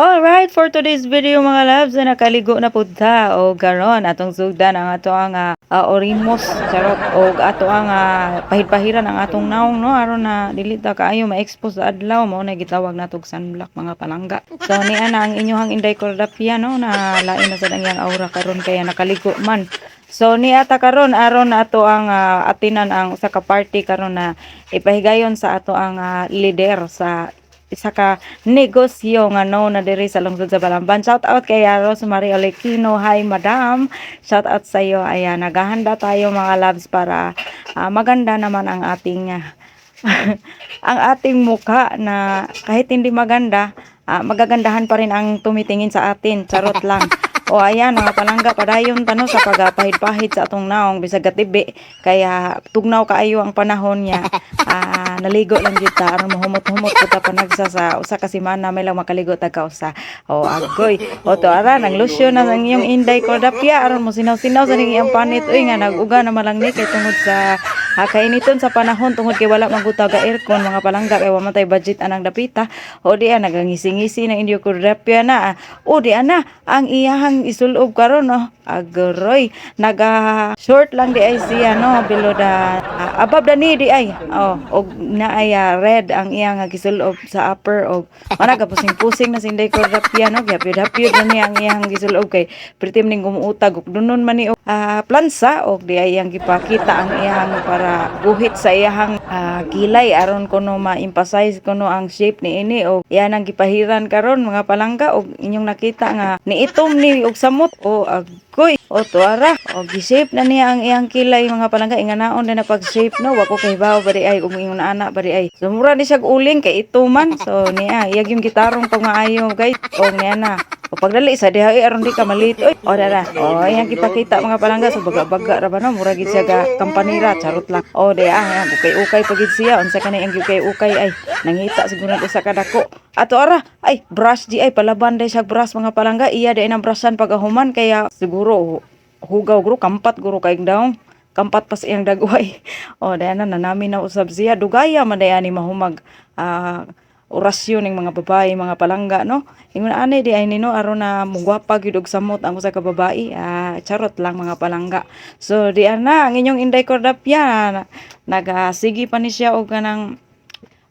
Alright, for today's video, mga loves, na nakaligo na pud ta o karon atong sugdan ang ato ang orimos, charot, og ato ang pahid-pahiran ang atong naong, no, aron na dili ta kaayo ma-expose sa adlaw. Mao na gitawag natog sunblock, mga palangga. So niya na ang inyong Inday Cordapia, no, na lain na sad ang iyang aura karon kaya nakaligo man. So niya ta karon aron ato ang atinan ang usa ka party karon na ipahigayon sa ato ang leader sa isa ka negosyo nga no na diri sa lungsod sa Balamban. Shout out kay Rosemary Olekino. Hi, madam. Shout out sa iyo. Ayan, naghahanda tayo, mga loves, para maganda naman ang ating mukha na kahit hindi maganda, magagandahan pa rin ang tumitingin sa atin. Charot lang. O ayan, mga palangga, padayon ta, no, sa pagpahid-pahid sa atong naong bisag gatibi kaya tugnaw kaayo ang panahon niya. Naligo lang jud ta aron mohumot-humot pud ta panagsa sa usa ka semana may lang makaligo ta kausa. O agoy. O to ara nang lotion na ang iyong Inday Cordapia aron mo sinaw-sinaw sa ning iyang panit, uy, nga nag-uga na malang ni kay tungod sa kainiton sa panahon, tungod kay wala man gud ga aircon, mga palangga, kay wa man tay budget anang dapita. O di nagangisi-ngisi ng Inday Cordapia na. O di ana ang iyahang isulob karon, no. Agroy, naga short lang di ay siya, no, below the above the knee di ay. Oh, og naay red ang iyang gisulob sa upper og ana pusing-pusing na si Inday Cordapia, no. Gihapyod-hapyod na niya ang iyang gisulob kay pretty ning gumuutag og dunon man ni og plansa og di ay iyang gipakita ang iyang para guhit sa iyang kilay aron kuno ma-emphasize kuno ang shape ni ini. Og iyan ang gipahiran karon, mga palangga, og inyong nakita nga niitom ni og samot. O agoy. O tuara o gi-shape na niya ang iyang kilay, mga palangga. Inganaon na pag shape, no. Wa ko kahibaw ba di ay ug ingon ana ba di ay. So mura ni siya uling kay ito man. So niya iyag yung gitarong pag maayo, guys. O niya na o pagdali sa diha, eh, aron di ka malit oy. O dara. O iyang gipakita, mga palangga. So baga-baga ra ba, no, mura gid siya ga kampanira, charot lang. O di ukay-ukay pa gid siya. Unsa kani ang ukay-ukay ay nangita siguro nag usa ka dako. Ato ara ay brush di ay palaban day siya brush, mga palangga. Iya di nang brushan pagahuman kaya siguro hugaw guro, kampat guro kay daw kampat pa sa iyang dagway. O dahil na nanami na usab siya, dugaya man day ani mahumag orasyon ng mga babae, mga palangga, no. Ingon ani di ay nino aron na mugwapa gyud og samot ang usa ka babae. Charot lang, mga palangga. So di ana ang inyong Inday Cordapia nagasigi pa ni siya og kanang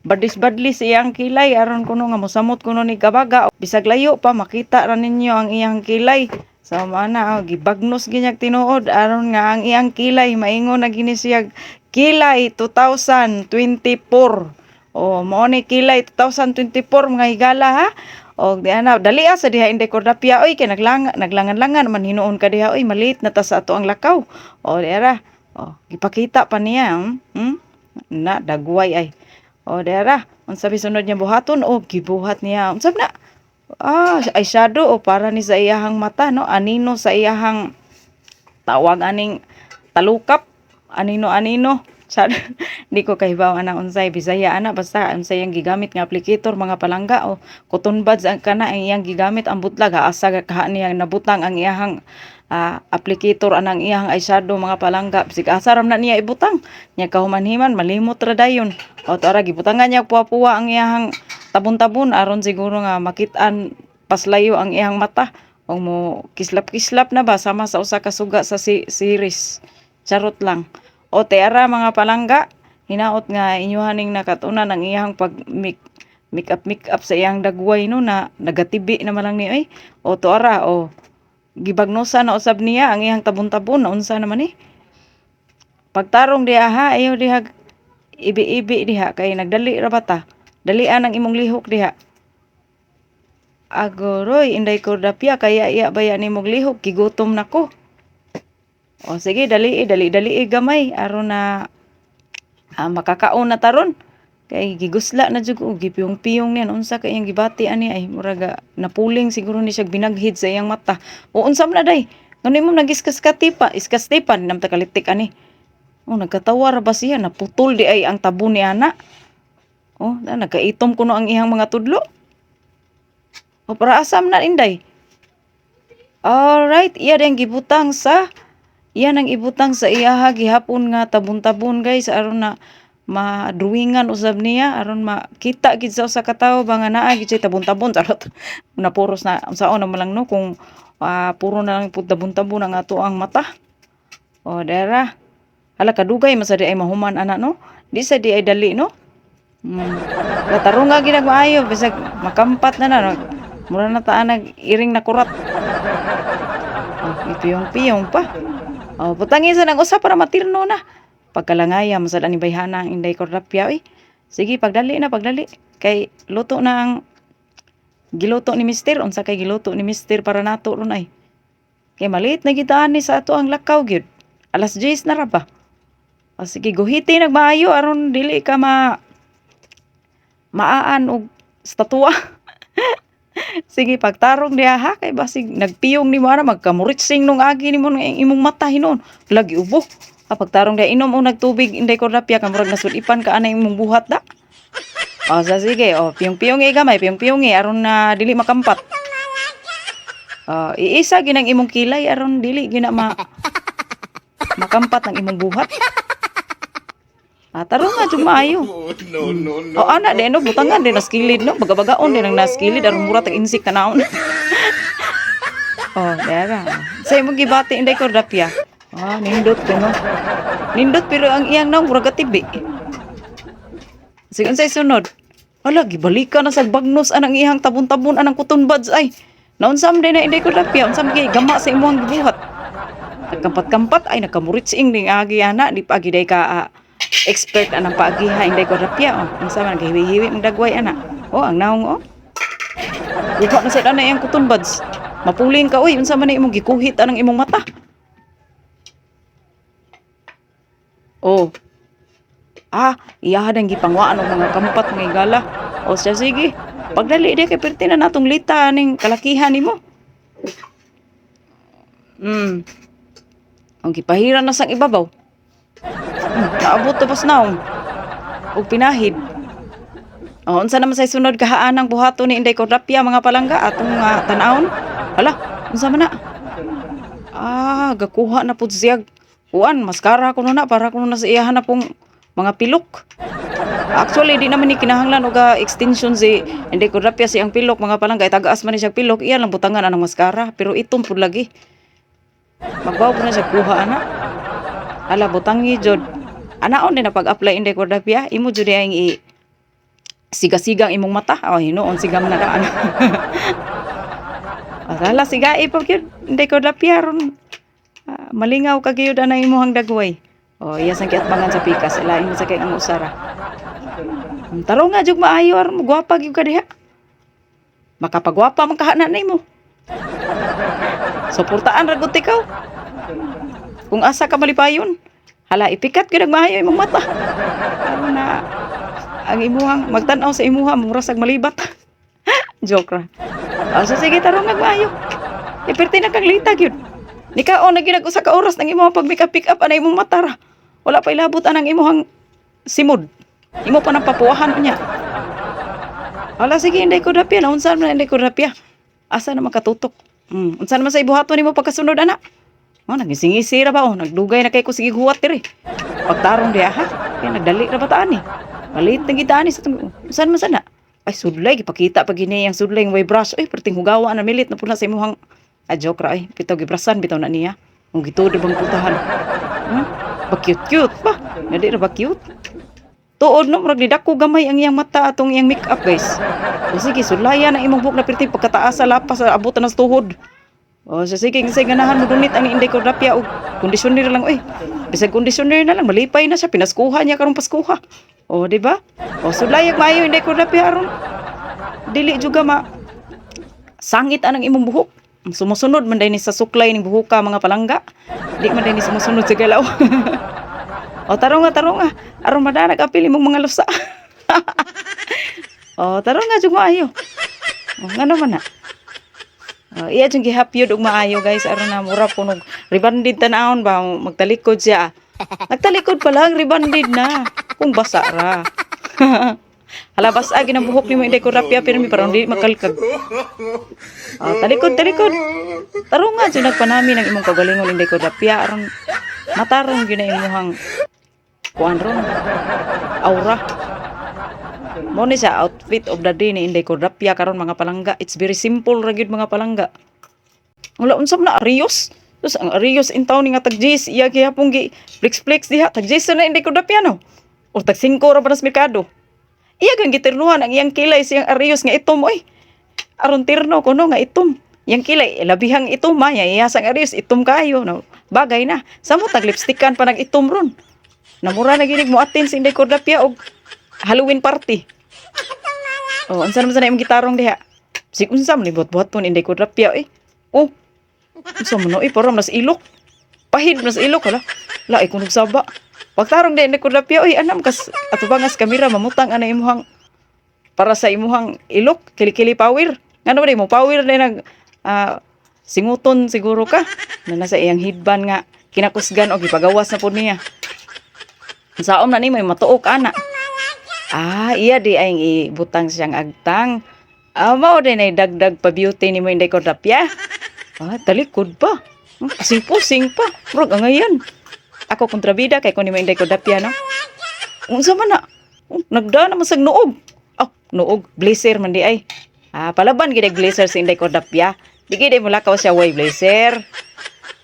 badlis-badlis iyang kilay aron kuno nga mosamot kuno ni kabaga, bisag layo pa makita ra ninyo ang iyang kilay. So mao na, oh, gibagnos ginyag tinuod aron nga ang iyang kilay maingon na gini siya kilay 2024. Oh, mao ni kilay 2024, mga higala, ha. Og di ana dali sa diha, Inday Cordapia, oy, kay naglang naglangan-langan man hinuon ka diha, oy, malit na ta sa ato ang lakaw. O di ara. Oh, gipakita pa niya, Na dagway ay. O dera, unsa bi sunod niya buhaton? O gibuhat niya. Unsa na? Eyeshadow o para ni sa iyahang mata, no? Anino sa iyahang tawag aning talukap, anino anino. Sa di ko kahibaw ana unsay Bisaya ana, basta unsay iyang gigamit nga applicator, mga palangga. O cotton buds ang kana ang iyang gigamit. Ang butlag ha, asa ka niya nabutang ang iyahang applicator anang iyang eyeshadow, mga palangga. Bisig asa ram na niya ibutang nya, kahuman-himan malimot ra dayon. O tara, gibutangan niya puwa-puwa ang iyahang tabon-tabon aron siguro nga makit-an paslayo ang iyang mata o mo kislap-kislap na ba sama sa usa ka suga sa series. Charot lang. O te ara, mga palangga, hinaot nga inyuhan ning nakatunan ang iyang pag make make up make up sa iyang dagway, no, na nagatibi na man lang ni oy. O to ara, o gibagnosa na usab niya ang iyang tabon-tabon na unsa naman ni. Pagtarong diha ha, ayaw diha ibi-ibi diha kay nagdali ra ba ta. Dalian ang imong lihok diha. Agoroy, Inday Cordapia, kaya iya baya nimong lihok, gigutom na ko. O sige, dali dali dali gamay aron na makakaon na taron. Kay gigusla na jud ko, gipiyong-piyong niyan unsa kay iyang gibati ani ay muraga napuling siguro ni siya binaghid sa iyang mata. O unsa man na day? Ngano imo nagiskas-kati pa, iskaste pa nam ta kalitik ani. O nagkatawa ra ba siya, naputol di ay ang tabo ni ana. Oh, na nagkaitom kuno ang iyang mga tudlo. O para asam na, Inday? Alright, iya din gibutang sa, iyan ang ibutang sa iyaha gihapon nga tabon-tabon, guys, aron na Ma-drawingan usab niya aron makita gid sa usa ka tawo ba nga naa gid siya tabon-tabon, charot. Napuros na unsaon na man lang, no, kung puro na lang pud tabon-tabon ang ato ang mata. O dara. Hala, kadugay man sa di ay mahuman ana, no. Di sa di ay dali, no. Katarunga gid maayo bisag makampat na na, no? Mura na ta nag iring na kurat. Oh, ipiyong-piyong pa. Oh, butangi sa nang usa para matirno na. Pagkalangaya masad ani bayhana ang Inday Cordapia, oy. Sige, pagdali na, pagdali. Kay luto na ang giluto ni Mister. Unsa kay giluto ni Mister para nato ron ay? Kay maliit na kita ani sa ato ang lakaw gyud. Alas 10 na ra ba? O sige, guhiti nagmaayo aron dili ka ma maaan og statua. Sige, pagtarong diha ha, kay basig nagpiyong nimo ana, magkamuritsing nung agi nimo ng imong mata hinuon. Lagi ubo. Ah, pagtarong diha, inom og nagtubig, Inday Cordapia, kay murag nasulipan ka ana imong buhat da. O sa sige, o piyong-piyong gamay, piyong-piyong aron na dili makampat. O, iisa ginang imong kilay aron dili gina ma makampat ang imong buhat. Ah, tarong nga jud maayo. Oh, no, no, no. O ana din, no, butangan din nas kilid, no, bagabagaon din ang nas kilid aron mura tag insik tanawon. Oh, dara. Sa imong gibati, Inday Cordapia. Ah, nindot ko, no. Nindot pero ang iyang naong murag katibi. Sige, unsay sunod? Hala, gibalikan na sa bagnos anang iyang tabon-tabon anang cotton buds ay. Naunsam din na, Inday Cordapia, unsam gi gama sa imong gibuhat? Nagkampat-kampat ay, nagkamuritsing ding agi ana, di pa giday ka expert anang paagiha, Inday Cordapia, oh. Unsa man gihiwi-hiwi mong dagway ana? Oh, ang naong, oh. Kuha na sa ana iyang cotton buds. Mapuling ka oy, unsa man na imong gikuhit anang imong mata? Oh. Ah, iyahan ang gipangwaan og mga kampat mga higala. O siya sige. Pagdali di kay perti na natong lita ning kalakihan nimo. Ang gipahira na sang ibabaw. Naabot tapos naong. Og pinahid. O, unsa naman say sunod kahaan ang buhaton ni Inday Cordapia, mga palangga, atong tan-awon? Hala, unsa man na? Ah, gakuha na pud siya. Kuan, maskara kuno na para kuno na sa iyahan na pong mga pilok. Actually, di naman ni kinahanglan og extension si Inday Cordapia si ang pilok, mga palangga, tagaas man ni siya pilok, iya lang butangan anang maskara, pero itom pud lagi. Magbaw po na siya kuha ana. Hala, butangi jud. Anaon din na pag-apply, Inday Cordapia, imo jud ang i siga-sigang imong mata. Oh, hinuon sigam na daan. Hala, siga pa gyud, Inday Cordapia, ron malingaw ka gyud ana imong dagway. Oh, iya sang giatbangan sa pikas, lain man sa kay ang usara. Tarong nga jud maayo aron gwapa gyud ka diha. Makapagwapa man kahana nimo. Suportaan ra gud ikaw. Kung asa ka malipayon. Hala, ipikat gyud ang maayo imong mata. Aron na ang imuhang magtan-aw sa imuha mura sag malibat. Joke ra. O, so sige, tarong nga maayo. Iperte na kang lita gyud. Nikaon na gyud usa ka oras nang imong pag make up pick up anay imong mata ra. Wala pa ilabot anang imuhang simod. Imo pa nang papuwahan unya. Hala sige, Inday Cordapia, naunsa man na, Inday Cordapia? Asa na makatutok? Unsa naman sa ibuhaton nimo pagkasunod ana? Oh, nagisingisi ra ba, oh, nagdugay na kay ko sige huwat diri. Pagtarong diha ha. Kay nagdali ra ba ta ani? Malit na kita ani sa tong. Unsa man sana? Ay, sudlay gipakita pa gini ang sudlay nga way brush. Ay, perting hugawa na milit na pud na sa imuhang. Ah, joke ra ay. Bitaw gibrasan bitaw na niya. Kung gituod bang putahan. Ba cute cute ba? Nga di ra ba cute? Tuod no, murag nidako gamay ang iyang mata atong iyang make up, guys. O sige, sulaya na imong buhok na perti pagkataas sa lapas sa abutan na sa tuhod. O siya sige, kasi ganahan mo dunit ang Inday Cordapia og conditioner lang oy. Bisag conditioner na lang malipay na siya, pinaskuha niya karong Paskuha. O di ba? O sulayag maayo, Inday Cordapia, aron dili juga ma sangit anang imong buhok. Sumusunod man ni sa suklay ning buhoka, mga palangga. Di man ni sumusunod sa galaw. O tarong nga, tarong nga. Aron madanag apil imong mga lusa. O tarong nga jud maayo. O ngano man na? O, iya jud gihapyod og maayo, guys, aron na mura punog rebanded tan-awon ba magtalikod siya. Nagtalikod pa lang, rebanded na. Kung basa ra. Hala, basa ginang buhok nimo, Inday Cordapia, pero mi parang di makalkag. O, talikod, talikod. Tarong nga jud nagpanami ng imong kagalingon, Inday Cordapia, aron matarong gyud na imuhang Kuan ron. Aura. Mao ni siya outfit of the day ni Inday Cordapia karon, mga palangga. It's very simple ra gyud, mga palangga. Wala, unsa man na Arios? Terus ang Arios in town nga tag 10 iya gihapon gi flex flex diha, tag 10 na Inday Cordapia, no. O tag 5 ra pa nas merkado. Iya gang gitirnuhan ang iyang kilay siyang Arios nga itom oy. Aron tirno kuno nga itom. Yang kilay labihang itom ma ya, iya sang Arios itom kayo, no. Bagay na. Samo tag lipstickan pa nag itom ron. Namura na ginig mo atin si Inday Cordapia og Halloween party. Oh, unsa naman sa imong gitarong diha? Sig unsa man ni buhat-buhat po ni Inday Cordapia eh. Oh. Unsa man no eh, parang nas ilok. Pahid nas ilok, hala. La ay kunog saba. Pagtarong di Inday Cordapia oy, anam kas atubangas kamera, mamutang ana imuhang para sa imuhang ilok, kilikili power. Ngano ba mo power din nag singuton siguro ka na nasa iyang headband nga kinakusgan og ipagawas na pud niya. Saom na ni may matuok ana. Ah, iya di ay ibutang siyang agtang. Ah, mao din ay dagdag pa beauty ni mo, Inday Cordapia. Ah, talikod pa. Pusing-pusing pa. Murag angayan. Ako kontrabida kay ko ni mo, Inday Cordapia, no. Unsa man na? Oh, nagda naman sa noog. Ah, noog blazer man di ay. Ah, palaban gid ay blazer si Inday Cordapia. Di gid ay mulakaw siya way blazer.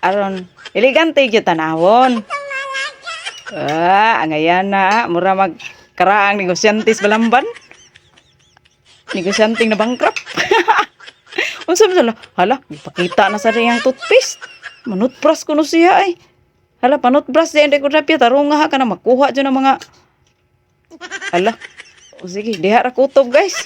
Aron elegante gyud tanawon. Ah, angayan na, mura mag karaang negosyantes balamban. Negosyanteng na bankrupt. Unsa man sila? Hala, ipakita na sa iyang toothpaste. Manutbrush kuno siya ay. Hala, panutbrush di Inday Cordapia, tarong nga ka na makuha dyan ang mga. Hala. O sige, diha ra kutob, guys.